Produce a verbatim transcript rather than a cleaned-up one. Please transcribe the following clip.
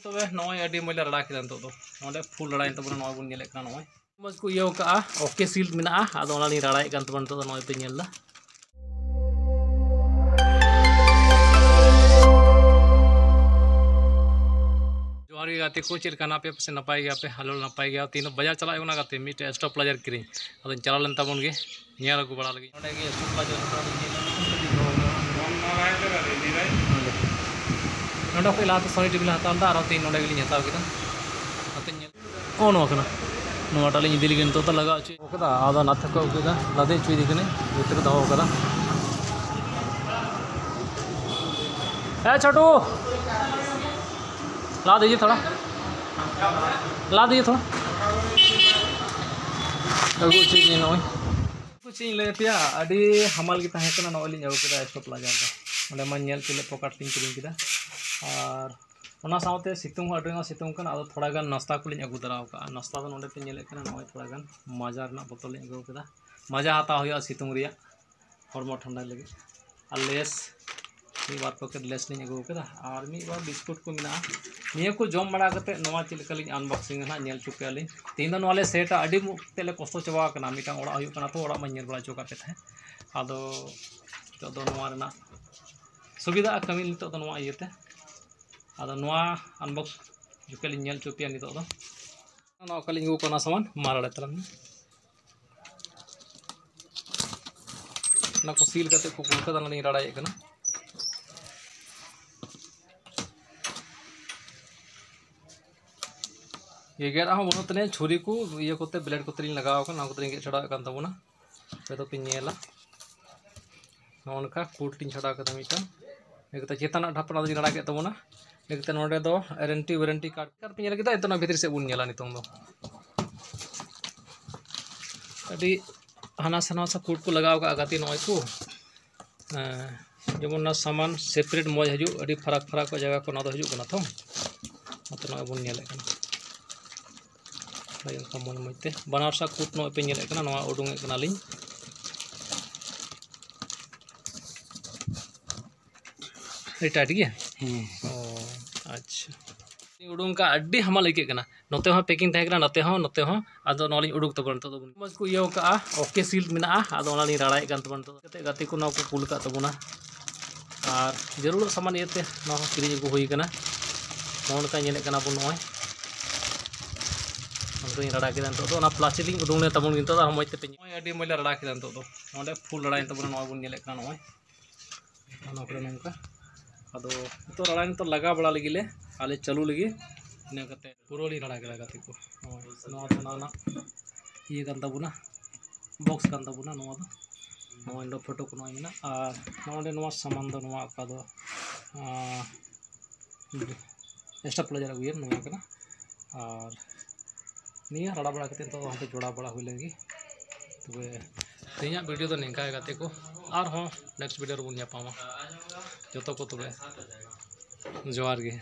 ᱛᱚᱵᱮ ᱱᱚᱜᱼᱚᱭ ᱟᱹᱰᱤ ᱢᱚᱡᱽ ᱞᱮ ᱨᱟᱲᱟ ᱠᱮᱫᱟ ᱱᱤᱛᱚᱜ ᱫᱚ᱾ ᱱᱚᱸᱰᱮ ᱯᱷᱩᱞ ᱨᱟᱲᱟᱭᱮᱱ ᱛᱟᱵᱚᱱᱟ, ᱱᱚᱜᱼᱚᱭ ᱵᱚᱱ ᱧᱮᱞᱮᱫ ᱠᱟᱱᱟ, ᱱᱚᱜᱼᱚᱭ ᱢᱚᱡᱽ ᱠᱚ ᱤᱭᱟᱹᱣ ᱠᱟᱜᱼᱟ, ᱳᱠᱮ ᱥᱤᱞ ᱢᱮᱱᱟᱜᱼᱟ᱾ ᱟᱫᱚ ᱚᱱᱟ ᱞᱤᱧ ᱨᱟᱲᱟᱭᱮᱫ ᱠᱟᱱ ᱛᱟᱵᱚᱱᱟ ᱱᱤᱛᱚᱜ ᱫᱚ, ᱱᱚᱜᱼᱚᱭ ᱯᱮ ᱧᱮᱞ ᱮᱫᱟ᱾ ᱡᱚᱦᱟᱨ ᱜᱮ ᱜᱟᱛᱮ ᱠᱚ, ᱪᱮᱫ ᱞᱮᱠᱟ ᱦᱮᱱᱟᱜ ᱯᱮᱭᱟ? ᱯᱟᱥᱮᱡ ᱱᱟᱯᱟᱭ ᱜᱮᱭᱟ ᱯᱮ, ᱟᱞᱮ ᱦᱚᱸ ᱱᱟᱯᱟᱭ ᱜᱮᱭᱟ᱾ ᱛᱮᱦᱮᱧ ᱫᱚ ᱵᱟᱡᱟᱨ ᱪᱟᱞᱟᱜ ᱦᱩᱭᱩᱜ ᱠᱟᱱᱟ ᱜᱟᱛᱮ, ᱢᱤᱫᱴᱮᱡ ᱥᱴᱚᱯ ᱯᱞᱟᱡᱟᱨ ᱠᱤᱨᱤᱧ᱾ ᱟᱫᱚᱧ ᱪᱟᱞᱟᱣ ᱞᱮᱱ ᱛᱟᱵᱚᱱ ᱜᱮ ᱧᱮᱞ ᱟᱹᱜᱩ ᱵᱟᱲᱟ ᱞᱟᱹᱜᱤᱫ᱾ ᱱᱚᱸᱰᱮ ᱜᱮ ᱥᱴᱚᱯ ᱯᱞᱟᱡᱟᱨ ᱦᱟᱛᱟᱣ ᱞᱟᱹᱜᱤᱫ ᱦᱮᱡ ᱞᱮᱱᱟ᱾ ᱱᱚᱸᱰᱮ ᱠᱷᱚᱡ ᱞᱟᱦᱟᱛᱮ ᱥᱚᱱᱤ ᱴᱤᱵᱷᱤ ᱞᱮ ᱦᱟᱛᱟᱣ ᱞᱮᱫᱟ, ᱟᱨᱦᱚᱸ ᱛᱮᱦᱮᱧ ᱱᱚᱸᱰᱮ ᱜᱮᱞᱤᱧ ᱦᱟᱛᱟᱣ ᱠᱮᱫᱟ᱾ ᱱᱚᱛᱮᱧ ᱧᱮᱞ, ᱱᱚᱜᱼᱚ ᱱᱚᱣᱟ ᱠᱟᱱᱟ, ᱱᱚᱣᱟᱴᱟᱜ ᱞᱤᱧ ᱤᱫᱤ ᱞᱟᱹᱜᱤᱫ ᱱᱤᱛᱚᱜ ᱫᱚ ᱞᱟᱜᱟᱣ ᱦᱚᱪᱚᱭ ᱠᱟᱫᱟ᱾ ᱟᱫᱚ ᱱᱟᱛᱮ ᱠᱚ ᱟᱹᱜᱩ ᱠᱮᱫᱟ, ᱞᱟᱫᱮ ᱦᱚᱪᱚᱭᱮᱫᱮ ᱠᱟᱹᱱᱟᱹᱧ, ᱱᱚᱛᱮ ᱨᱮ ᱫᱚᱦᱚ ᱠᱟᱫᱟ᱾ ᱮ ᱪᱷᱳᱴᱩ, ᱞᱟ ᱫᱤᱡᱤ ᱛᱷᱚᱲᱟ, ᱞᱟ ᱫᱤᱡᱤ ᱛᱷᱚᱲᱟ᱾ ᱟᱹᱜᱩ ᱦᱚᱪᱚᱭᱮᱫᱤᱧ ᱱᱚᱜᱼᱚᱭ᱾ ᱪᱮᱫ ᱤᱧ ᱞᱟᱹᱭ ᱟᱯᱮᱭᱟ, ᱟᱹᱰᱤ ᱦᱟᱢᱟᱞ ᱜᱮ ᱛᱟᱦᱮᱸ ᱠᱟᱱᱟ᱾ ᱱᱚᱜᱼᱚᱭ ᱞᱤᱧ ᱟᱹᱜᱩ ᱠᱮᱫᱟ ᱥᱴᱚᱯ ᱯᱞᱟᱡᱟ ᱫᱚ᱾ ᱚᱸᱰᱮ ᱢᱟ ᱧᱮᱞ ᱪᱮᱫ ᱞᱮ ᱯᱚᱠᱮᱴ ᱞᱤᱧ ᱠᱤᱨᱤᱧ ᱠᱮᱫᱟ᱾ ᱟᱨ ᱚᱱᱟ ᱥᱟᱶᱛᱮ ᱥᱤᱛᱩᱝ ᱦᱚᱸ ᱟᱹᱰᱤ ᱟᱸᱴ ᱥᱤᱛᱩᱝ ᱠᱟᱱᱟ᱾ ᱟᱫᱚ ᱛᱷᱚᱲᱟ ᱜᱟᱱ ᱱᱟᱥᱛᱟ ᱠᱚᱞᱤᱧ ᱟᱹᱜᱩ ᱛᱚᱨᱟ ᱟᱠᱟᱫᱼᱟ᱾ ᱱᱟᱥᱛᱟ ᱫᱚ ᱱᱚᱸᱰᱮ ᱯᱮ ᱧᱮᱞᱮᱫ ᱠᱟᱱᱟ, ᱱᱚᱜᱼᱚᱭ ᱛᱷᱚᱲᱟ ᱜᱟᱱ ᱢᱟᱡᱟ ᱨᱮᱱᱟᱜ ᱵᱳᱛᱚᱞ ᱞᱤᱧ ᱟᱹᱜᱩ ᱠᱮᱫᱟ᱾ ᱢᱟᱡᱟ ᱦᱟᱛᱟᱣ ᱦᱩᱭᱩᱜᱼᱟ ᱥᱤᱛᱩᱝ ᱨᱮᱭᱟᱜ, ᱦᱚᱲᱢᱚ ᱴᱷᱟᱱᱰᱟᱭ ᱞᱟᱹᱜᱤᱫ᱾ ᱟᱨ ᱞᱮᱥ, ᱢᱤᱫ ᱵᱟᱨ ᱯᱮᱠᱮᱴ ᱞᱮᱥ ᱞᱤᱧ ᱟᱹᱜᱩ ᱠᱟᱫᱟ᱾ ᱟᱨ ᱢᱤᱫ ᱵᱟᱨ ᱵᱤᱥᱠᱩᱴ ᱠᱚ ᱢᱮᱱᱟᱜᱼᱟ᱾ ᱱᱤᱭᱟᱹ ᱠᱚ ᱡᱚᱢ ᱵᱟᱲᱟ ᱠᱟᱛᱮᱫ ᱱᱚᱣᱟ ᱪᱮᱫ ᱞᱮᱠᱟ ᱞᱤᱧ ᱟᱱᱵᱚᱠᱥᱤᱝ ᱟ ᱱᱟᱦᱟᱜ, ᱧᱮᱞ ᱦᱚᱪᱚ ᱯᱮᱭᱟ ᱞᱤᱧ᱾ ᱛᱮᱦᱮᱧ ᱫᱚ ᱱᱚᱣᱟ ᱞᱮ ᱥᱮᱴᱟ, ᱟᱹᱰᱤ ᱢᱩ-, ᱛᱮᱫ ᱞᱮ ᱠᱚᱥᱴᱚ ᱪᱟᱵᱟ ᱟᱠᱟᱱᱟ᱾ ᱢᱤᱫᱴᱟᱝ ᱚᱲᱟᱜ ᱦᱩᱭᱩᱜ ᱠᱟᱱᱟ ᱛᱚ, ᱚᱲᱟᱜ ᱢᱟᱧ ᱧᱮᱞ ᱵᱟᱲᱟ ᱦᱚᱪᱚ ᱠᱟᱜ ᱯᱮ ᱛᱟᱦᱮᱸᱫ᱾ ᱟᱫᱚ ᱱᱤᱛᱚᱜ ᱫᱚ ᱱᱚᱣᱟ ᱨᱮᱱᱟᱜ ᱥᱩᱵᱤᱫᱷᱟ ᱠᱟᱹᱢᱤ ᱱᱤᱛᱚᱜ ᱫᱚ ᱱᱚᱣᱟ ᱤᱭᱟᱹᱛᱮ᱾ ᱟᱫᱚ ᱱᱚᱣᱟ ᱟᱱᱵᱚᱠᱥ ᱡᱚᱠᱷᱚᱱ ᱞᱤᱧ ᱧᱮᱞ ᱦᱚᱪᱚ ᱯᱮᱭᱟ ᱱᱤᱛᱚᱜ ᱫᱚ᱾ ᱱᱚᱣᱟ ᱚᱠᱟ ᱞᱤᱧ ᱟᱹᱜᱩ ᱠᱟᱜ ᱚᱱᱟ ᱥᱟᱢᱟᱱ, ᱢᱟ ᱨᱟᱲᱮ ᱛᱟᱞᱟᱝ ᱢᱮ᱾ ᱚᱱᱟ ᱠᱚ ᱥᱤᱞ ᱠᱟᱛᱮ ᱠᱚ ᱠᱩᱞ ᱠᱟᱫᱟ, ᱚᱱᱟ ᱞᱤᱧ ᱨᱟᱲᱟᱭᱮᱫ ᱠᱟᱱᱟ᱾ ᱜᱮᱜᱮᱨᱟᱜ ᱦᱚᱸ ᱵᱟᱹᱱᱩᱜ ᱛᱟᱹᱞᱤᱧᱟ, ᱪᱷᱩᱨᱤ ᱠᱚ ᱤᱭᱟᱹ ᱠᱚᱛᱮ, ᱵᱞᱮᱰ ᱠᱚᱛᱮ ᱞᱤᱧ ᱞᱟᱜᱟᱣ ᱠᱟᱱᱟ, ᱚᱱᱟ ᱠᱚᱛᱮ ᱞᱤᱧ ᱜᱮᱫ ᱪᱷᱟᱰᱟᱣᱮᱫ ᱠᱟᱱ ᱛᱟᱵᱚᱱᱟ᱾ ᱟᱯᱮ ᱫᱚᱯᱮ ᱧᱮᱞᱟ, ᱱᱚᱜᱼᱚ ᱱᱚᱝᱠᱟ ᱠᱩᱴ ᱞᱤᱧ ᱪᱷᱟᱰᱟᱣ ᱠᱮᱫᱟ ᱢᱤᱫᱴᱟᱝ᱾ ᱤᱱᱟᱹ ᱠᱟᱛᱮ ᱪᱮᱛᱟᱱᱟᱜ ᱰᱷᱟᱯᱱᱟ ᱫᱚᱞᱤᱧ ᱨᱟᱲᱟ ᱠᱮᱫ ᱛᱟᱵᱚᱱᱟ᱾ ᱤᱱᱟᱹ ᱠᱟᱛᱮ ᱱᱚᱸᱰᱮ ᱫᱚ ᱮᱨᱮᱱᱴᱤ ᱣᱟᱨᱮᱱᱴᱤ ᱠᱟᱨᱰ, ᱠᱟᱨᱰ ᱯᱮ ᱧᱮᱞ ᱠᱮᱫᱟ, ᱱᱤᱛᱚᱜ ᱚᱱᱟ ᱵᱷᱤᱛᱨᱤ ᱥᱮᱫ ᱵᱚᱱ ᱧᱮᱞᱟ ᱱᱤᱛᱚᱝ ᱫᱚ᱾ ᱟᱹᱰᱤ ᱦᱟᱱᱟ ᱥᱟ ᱱᱟᱣᱟ ᱥᱟ ᱠᱩᱴ ᱠᱚ ᱞᱟᱜᱟᱣ ᱠᱟᱜᱼᱟ ᱜᱟᱛᱮ, ᱱᱚᱜᱼᱚᱭ ᱠᱚ᱾ ᱦᱮᱸ, ᱡᱮᱢᱚᱱ ᱚᱱᱟ ᱥᱟᱢᱟᱱ ᱥᱮᱯᱟᱨᱮᱴ ᱢᱚᱡᱽ ᱦᱤᱡᱩᱜ, ᱟᱹᱰᱤ ᱯᱷᱟᱨᱟᱠ ᱯᱷᱟᱨᱟᱠ ᱠᱚ ᱡᱟᱭᱜᱟ ᱠᱚ ᱚᱱᱟ ᱫᱚ ᱦᱤᱡᱩᱜ ᱠᱟᱱᱟ ᱛᱚ᱾ ᱚᱱᱟᱛᱮ ᱱᱚᱜᱼᱚᱭ ᱵᱚᱱ ᱧᱮᱞᱮᱫ ᱠᱟᱱᱟ᱾ ᱦᱳᱭ, ᱚᱱᱠᱟ ᱢᱚᱡᱽ ᱢᱚᱡᱽ ᱛᱮ ᱵᱟᱱᱟᱨ ᱥᱟ ᱠᱩᱴ ᱱᱚᱜᱼᱚᱭ ᱯᱮ ᱧᱮᱞᱮᱫ ᱠᱟᱱᱟ, ᱱᱚᱣᱟ ᱩᱰᱩᱝᱮᱫ ᱠᱟᱱᱟᱞᱤᱧ᱾ ᱟᱹᱰᱤ ᱴᱟᱭᱤᱴ ᱜᱮᱭᱟ? ᱦᱮᱸ᱾ ᱚ, ᱟᱪᱪᱷᱟ᱾ ᱩᱰᱩᱝ ᱠᱟᱜᱼᱟ, ᱟᱹᱰᱤ ᱦᱟᱢᱟᱞ ᱟᱹᱭᱠᱟᱹᱜ ᱠᱟᱱᱟ᱾ ᱱᱚᱛᱮ ᱦᱚᱸ packing ᱛᱟᱦᱮᱸ ᱠᱟᱱᱟ, ᱱᱚᱛᱮ ᱦᱚᱸ, ᱱᱚᱛᱮ ᱦᱚᱸ᱾ ᱟᱫᱚ ᱱᱚᱣᱟ ᱞᱤᱧ ᱩᱰᱩᱠ ᱛᱟᱵᱚᱱᱟ ᱱᱤᱛᱚᱜ ᱫᱚ᱾ ᱢᱚᱡᱽ ᱠᱚ ᱤᱭᱟᱹ ᱠᱟᱜᱼᱟ, OK seal ᱢᱮᱱᱟᱜᱼᱟ᱾ ᱟᱫᱚ ᱚᱱᱟ ᱞᱤᱧ ᱨᱟᱲᱟᱭᱮᱫ ᱠᱟᱱ ᱛᱟᱵᱚᱱᱟ ᱱᱤᱛᱚᱜ᱾ ᱠᱟᱛᱮ ᱜᱟᱛᱮ ᱠᱚ ᱱᱚᱣᱟ ᱠᱚ ᱠᱩᱞ ᱠᱟᱜ ᱛᱟᱵᱚᱱᱟ᱾ ᱟᱨ ᱡᱟᱹᱨᱩᱲᱚᱜ ᱥᱟᱢᱟᱱ ᱤᱭᱟᱹᱛᱮ ᱱᱚᱣᱟ ᱦᱚᱸ ᱠᱤᱨᱤᱧ ᱟᱹᱜᱩ ᱦᱩᱭ ᱠᱟᱱᱟ᱾ ᱱᱚᱜᱼᱚ ᱱᱚᱝᱠᱟ ᱧᱮᱞᱮᱫ ᱠᱟᱱᱟ ᱵᱚᱱ, ᱱᱚᱜᱼᱚᱭ ᱱᱚᱝᱠᱟᱧ ᱨᱟᱲᱟ ᱠᱮᱫᱟ᱾ ᱱᱤᱛᱚᱜ ᱫᱚ ᱚᱱᱟ plastic ᱞᱤᱧ ᱩᱰᱩᱝ ᱞᱮ ᱛᱟᱵᱚᱱ ᱜᱮ ᱱᱤᱛᱚᱜ ᱫᱚ, ᱟᱨ ᱢᱚᱡᱽ ᱛᱮᱯᱮ ᱧᱮᱞ᱾ ᱱᱚᱜᱼᱚᱭ ᱟᱹᱰᱤ ᱢᱚᱡᱽ ᱞᱮ ᱨᱟᱲᱟ ᱠᱮᱫᱟ ᱱᱤᱛᱚᱜ ᱫᱚ᱾ ᱱᱚᱸᱰᱮ full ᱨᱟᱲᱟᱭᱮᱱ ᱛᱟᱵᱚᱱᱟ, ᱱᱚᱜᱼᱚᱭ ᱵᱚᱱ ᱧᱮᱞᱮᱫ ᱠᱟᱱᱟ, ᱱᱚᱜᱼᱚᱭ ᱚᱱᱟ ᱠᱚᱨᱮ ᱱᱚᱝᱠᱟ᱾ ᱟᱫᱚ ᱱᱤᱛᱚᱜ ᱨᱟᱲᱟ ᱱᱤᱛᱚᱜ ᱞᱟᱜᱟᱣ ᱵᱟᱲᱟ ᱞᱟᱹᱜᱤᱫ ᱞᱮ, ᱟᱞᱮ ᱪᱟᱹᱞᱩ ᱞᱟᱹᱜᱤᱫ᱾ ᱤᱱᱟᱹ ᱠᱟᱛᱮ ᱯᱩᱨᱟᱹ ᱞᱤᱧ ᱨᱟᱲᱟ ᱠᱮᱫᱟ ᱜᱟᱛᱮ ᱠᱚ᱾ ᱱᱚᱜᱼᱚᱭ ᱱᱚᱣᱟ ᱫᱚ ᱱᱟᱣᱟᱱᱟᱜ ᱤᱭᱟᱹ ᱠᱟᱱ ᱛᱟᱵᱚᱱᱟ, box ᱠᱟᱱ ᱛᱟᱵᱚᱱᱟ ᱱᱚᱣᱟ ᱫᱚ᱾ ᱱᱚᱜᱼᱚᱭ ᱱᱚᱰᱮ photo ᱠᱚ ᱱᱚᱜᱼᱚᱭ ᱢᱮᱱᱟᱜᱼᱟ, ᱟᱨ ᱱᱚᱜᱼᱚᱭ ᱱᱚᱣᱟ ᱥᱟᱢᱟᱱ ᱫᱚ ᱱᱚᱣᱟ ᱚᱠᱟ ᱫᱚ, ᱟᱸ, stabilizer ᱟᱹᱜᱩᱭᱮᱢ ᱱᱚᱣᱟ ᱠᱟᱱᱟ᱾ ᱟᱨ ᱱᱤᱭᱟᱹ ᱨᱟᱲᱟ ᱵᱟᱲᱟ ᱠᱟᱛᱮ ᱱᱤᱛᱚᱜ ᱫᱚ ᱦᱟᱱᱛᱮ ᱡᱚᱲᱟᱣ ᱵᱟᱲᱟ ᱦᱩᱭ ᱞᱮᱱ ᱜᱮ᱾ ᱛᱚᱵᱮ ᱛᱮᱦᱮᱧᱟᱜ video ᱫᱚ ᱱᱤᱝᱠᱟ ᱜᱮ ᱜᱟᱛᱮ ᱠᱚ, ᱟᱨᱦᱚᱸ next video ᱨᱮᱵᱚᱱ ᱧᱟᱯᱟᱢᱟ᱾ ᱡᱚᱛᱚ ᱠᱚ ᱛᱚᱵᱮ ᱡᱚᱦᱟᱨ ᱜᱮ᱾